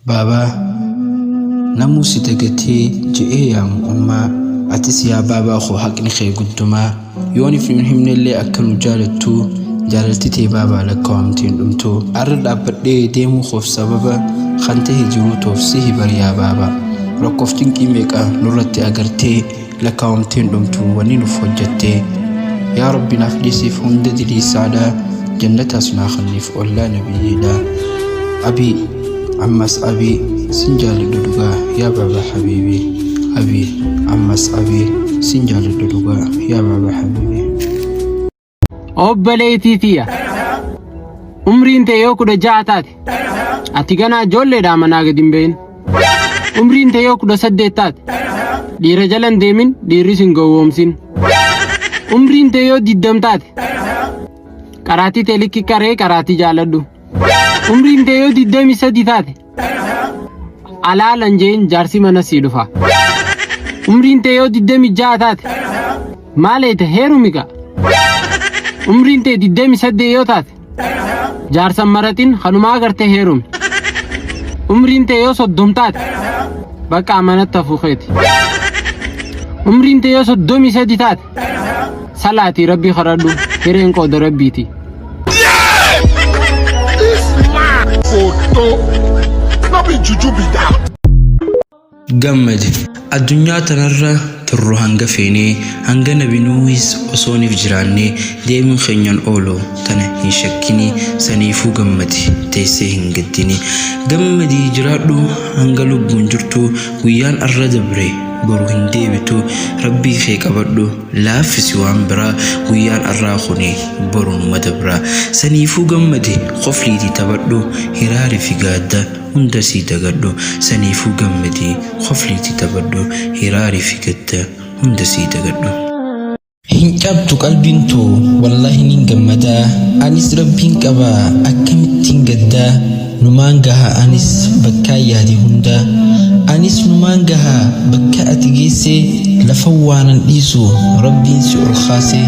Baabaa namuu si dagatee je'ee yaamu ummaa atis yaa baabaa koo haqni kee guddumaa yoonif hin himnellee akka nu jaalattu jaalalti tee baabaa lakkaawamtee hin dhumtu arra dhaabbadhee deemuu koof sababa kan tahe jiruu toof sihi bar yaa baabaa rakkoof cinqii meeqa nurratti agartee lakkaawamtee hin dhumtu wanni nuf hojjattee yaa rabbi naaf dhiisiif hunda diliisaadha jannataas naa kanniif ollaa nabiyyiidha abii ammas abii sin jaaladha dhugaa yaa baabaa habiibii abii ammas abii sin jaaladha dhugaa yaa baabaa habiibii. Obboleettii tiyya. Umriin tee yoo 16 taate ati ganaa ijoolleedhaa manaa gadi hin bahin. Umriin tee yoo 18 taate dhiira jala hin deemin dhiirris hin gowwoomsin. Umriin tee yoo 20 taate qaraatii tee likki qaree qaraatii jaaladhu. Umriin tee yoo 23 taate alaalan jeen jaarsi mana sii dhufa. Umriin tee yoo 26 taate maal eete heerumi gaa. Umriin tee 28 yoo taate jaarsan maraxin kanumaa agartee heerumi. Umriin tee yoo 30 taate bakka manatti hafuu keeti. Umriin tee yoo 33 taate salaatii rabbii kadhadhu hireen qooda rabbiiti. Photo. No be juju be that. Gammadi. Addunyaa tanarra turru hanga feenee, hanga nabi Nuuhis osoonif jiraannee, deemuun keenyan oolu tana hin shakkini, saniifuu gammadi teessee hin gaddini. Gammadii jiraadhu hanga lubbuun jirtu, guyyaan arra dabre boru hin deebitu, Rabbii kee qabadhu laaffisi waan biraa, guyyaan arraa kuni boru numa dabra. Saniifuu gammadi kofliitii taphadhu, hiraari fi gaadda hunda sii dagadhu. Saniifuu gammadi kofliitii taphadhu, hiraari fi gadda hunda sii dagadhu. Hin cabdu qalbiin too wallahi nin gammadaa anis rabbiin qaba akkamittiin gaddaa numaan gaha anis bakkaan yaade hundaa anis numaan gaha bakka ati geesse lafa waanan dhiisu rabbiin si ol kaase